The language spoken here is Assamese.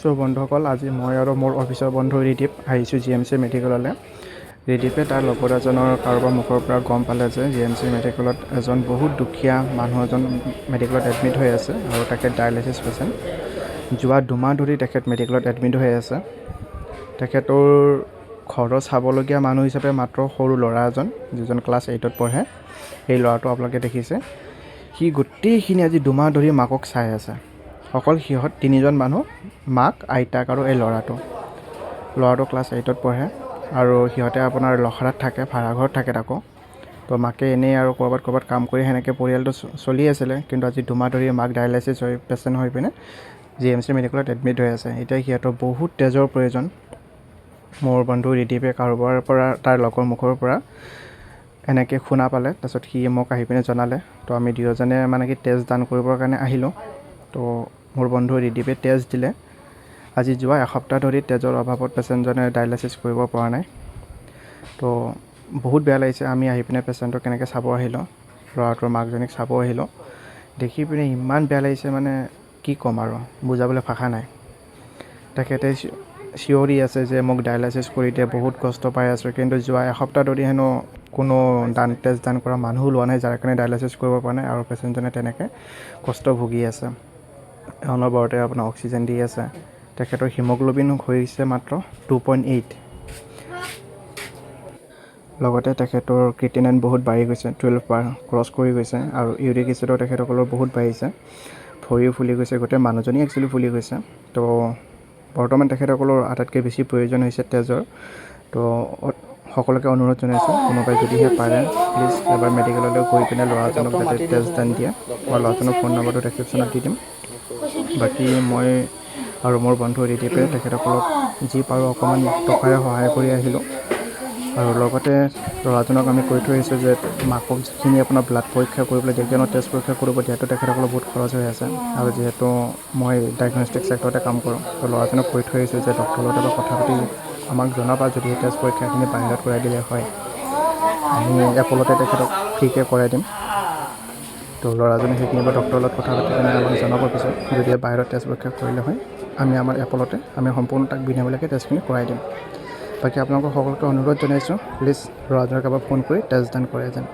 চ' বন্ধুসকল, আজি মই আৰু মোৰ অফিচৰ বন্ধু ৰিদীপ আহিছোঁ জিএমচি মেডিকেললৈ। ৰিদীপে তাৰ লগৰ এজনৰ কাৰোবাৰ মুখৰ পৰা গম পালে যে জিএমচি মেডিকেলত এজন বহুত দুখীয়া মানুহ এজন মেডিকেলত এডমিট হৈ আছে আৰু তেখেত ডায়েলাইচিছ পেচেণ্ট। যোৱা 2 মাহ ধৰি তেখেত মেডিকেলত এডমিট হৈ আছে। তেখেতৰ ঘৰৰ চাবলগীয়া মানুহ হিচাপে মাত্ৰ সৰু ল'ৰা এজন, যিজন ক্লাছ 8ত পঢ়ে। সেই ল'ৰাটো আপোনালোকে দেখিছে। সি গোটেইখিনি আজি 2 মাহ ধৰি মাকক চাই আছে। অকল সিহঁত তিনিজন মানুহ, মাক, আইতাক আৰু এই ল'ৰাটো। ল'ৰাটো ক্লাছ 8ত পঢ়ে আৰু সিহঁতে আপোনাৰ লখৰাত থাকে, ভাড়াঘৰত থাকে তাকো। তো মাকে এনেই আৰু ক'ৰবাত ক'ৰবাত কাম কৰি সেনেকৈ পৰিয়ালটো চলি আছিলে। কিন্তু আজি 2 মাহ ধৰি মাক ডায়েলাইচিছ হৈ পেচেণ্ট হৈ পিনে জিএমচি মেডিকেলত এডমিট হৈ আছে। এতিয়া সিহঁতৰ বহুত তেজৰ প্ৰয়োজন। মোৰ বন্ধু ৰিদীপে কাৰোবাৰ পৰা, তাৰ লগৰ মুখৰ পৰা এনেকৈ শুনা পালে। তাৰপিছত সি মোক আহি পিনে জনালে। তো আমি দুয়োজনে মানে কি তেজ দান কৰিবৰ কাৰণে আহিলোঁ। তো মোৰ বন্ধু ৰিদীপে তেজ দিলে। আজি যোৱা এসপ্তাহ ধৰি তেজৰ অভাৱত পেচেণ্টজনে ডায়েলাইচিছ কৰিব পৰা নাই। তো বহুত বেয়া লাগিছে। আমি আহি পিনে পেচেণ্টক কেনেকৈ চাব আহিলোঁ, ল'ৰাটোৰ মাকজনীক চাব আহিলোঁ। দেখি পিনে ইমান বেয়া লাগিছে, মানে কি ক'ম আৰু, বুজাবলৈ ভাষা নাই। তেখেতে চিঞৰি আছে যে মোক ডায়েলাইচিছ কৰি দিয়ে, বহুত কষ্ট পাই আছোঁ। কিন্তু যোৱা এসপ্তাহ ধৰি হেনো কোনো তেজ দান কৰা মানুহ ওলোৱা নাই, যাৰ কাৰণে ডায়েলাইচিছ কৰিব পৰা নাই আৰু পেচেণ্টজনে তেনেকৈ কষ্ট ভুগি আছে। অনবৰতে আপোনাৰ অক্সিজেন দি আছে। তেখেতৰ হিমগ্ল'বিন হৈছে মাত্ৰ 2.8। লগতে তেখেতৰ ক্ৰিয়েটিনিন বহুত বাঢ়ি গৈছে, 12 পাৰ ক্ৰছ কৰি গৈছে আৰু ইউৰিক এচিডো তেখেতসকলৰ বহুত বাঢ়িছে। ভৰিও ফুলি গৈছে, গোটেই মানুহজনী একচুৱেলি ফুলি গৈছে। তো বৰ্তমান তেখেতসকলৰ আটাইতকৈ বেছি প্ৰয়োজন হৈছে তেজৰ। তো সকলোকে অনুৰোধ জনাইছোঁ, কোনোবাই যদিহে পাৰে, প্লিজ এবাৰ মেডিকেললৈ গৈ পিনে ল'ৰাজনক যাতে তেজ দান দিয়ে। মই ল'ৰাজনৰ ফোন নম্বৰটো ডেছক্ৰিপশ্যনত দি দিম। বাকী মই আৰু মোৰ বন্ধু ৰিদীপে তেখেতসকলক যি পাৰোঁ অকণমান টকাৰে সহায় কৰি আহিলোঁ। আৰু লগতে ল'ৰাজনক আমি কৈ থৈ আহিছোঁ যে মাকক যিখিনি আপোনাৰ ব্লাড পৰীক্ষা কৰিবলৈ দিয়ে, কিয়নো তেজ পৰীক্ষা কৰিব দিয়াটো তেখেতসকলৰ বহুত খৰচ হৈ আছে। আৰু যিহেতু মই ডায়েগনষ্টিক ছেক্টৰতে কাম কৰোঁ, তো ল'ৰাজনক কৈ থৈ আহিছোঁ যে ডক্টৰৰ লগত এবাৰ কথা পাতি আমাক জনাবা, যদি তেজ পৰীক্ষাখিনি বাহিৰত কৰাই দিলে হয়, আমি এপলতে তেখেতক ফ্ৰীকৈ কৰাই দিম। তো ল'ৰাজনে সেইখিনি এবাৰ ডক্টৰৰ লগত কথা পাতি পিনে আমাক জনাব পিছত, যদি বাহিৰত তেজ পৰীক্ষা কৰিলে হয়, আমি আমাৰ এপলতে আমি সম্পূৰ্ণ তাক বিনামূলীয়াকৈ তেজখিনি কৰাই দিম। বাকী আপোনালোকক সকলোকে অনুৰোধ জনাইছোঁ, প্লিজ ল'ৰাজনক এবাৰ ফোন কৰি তেজ দান কৰে যেন।